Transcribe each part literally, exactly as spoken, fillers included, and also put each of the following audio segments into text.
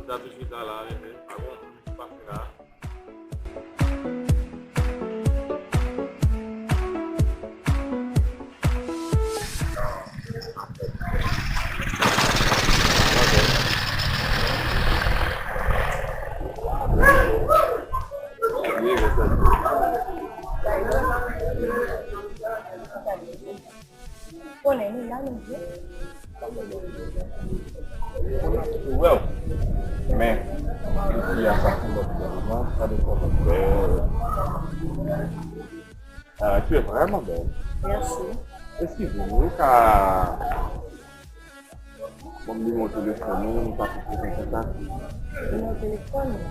Sa toujou ta la, men pa gon moun ki pase la. Konnen nou la, nou ye. Well, men, isi a sa se lòt bèl, non? Sa de kòmantè. Ah, tu es vraiment belle. Merci. Excusez-moi, ka Bon, m nimewo telefòn ou, nou pa tou frekante sa. Nimewo telefòn ou?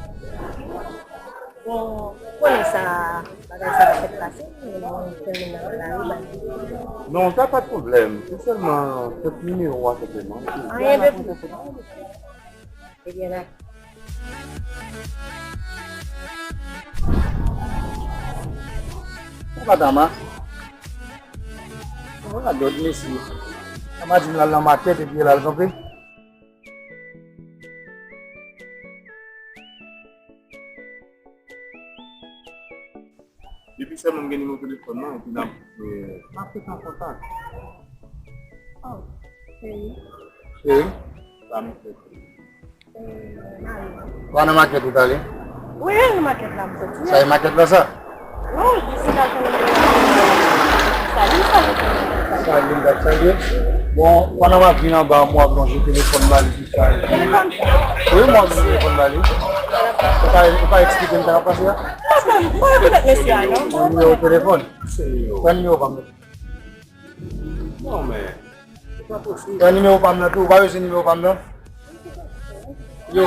Bon, ou konnen sa, bagay sa pa fèt pase, men mwen tèlman nan lari, ba. Non, sa pa de pwoblèm. Se sèlman sèt nimewo a senpleman. Anyen de plis. Ebyen, la. Ou pa ta ma. Ou pa dòt mesye. Sa pa di m l al nan makèt epi l al kanpe. Depi sèlman m gen nimewo telefòn nan, epi n ap, eh, n ap ret an kontak. Oh, cheri. Cheri? Sa nou fè? Eh, mari. Ou pa nan makèt ou t ale? Wi, nan makèt la m soti. Sa e makèt la sa? Non, jis m t al konnen salye, salye. Salye, m t ap salye. Bon, pandan m ap vin anba, m wè w ap lonje telefòn ba li. Telefòn? Wi, mwen gen telefòn ba li. Ou ka, ou ka eksplike m sa k ap pase a? Pwoblèm, pwoblèm avèk mesye a, non? Yon nimewo telefòn. Pran nimewo pa m nan. Non, men, se pa posib. Pran nimewo pa m nan tou. Ou pa bezwen nimewo pa m nan? Yo.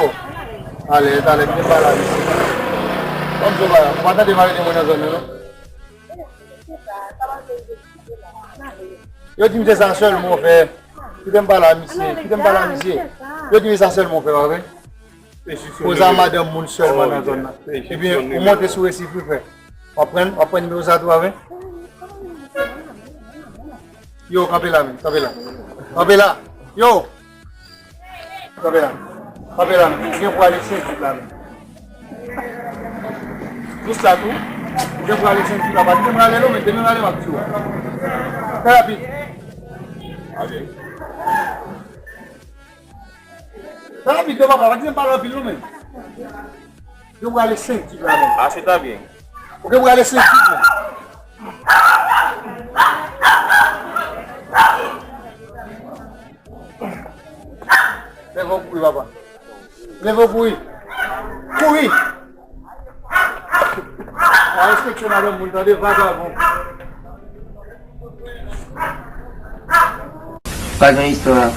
Ale, talè, kite m pale a misye. Kòm se pa, ou pa tande m arete mwen nan zòn nan, non? Yo di m se sa sèlman w fè. Kite m pale a misye. Kite m pale a misye. Yo di m se sa sèlman w fè, pa vre? Poze a madanm moun sèlman nan zòn nan. Epi ou monte sou resi frè. W ap pran, w ap pran nimewo sa tou, pa vre? Yo, kanpe la menm, kanpe la. Kanpe la. Yo! Kanpe la. Kanpe la, men. Ou gen pou ale senk goud la, men. Jis la tou. Ou gen pou ale senk goud la. Pa kite m rale non, men. Demen rale, m ap di w. Fè rapid. Ok. Fè rapid, non, papa. Pa kite m pale anpil non, men. Ou gen pou ale senk goud la, men. Ah, c'est très bien. Ou gen pou ale senk goud, men. Leve w kouri, papa. Leve w kouri. Kouri! Pa respekte madanm moun, tande, vagabon. Pa gen istwa.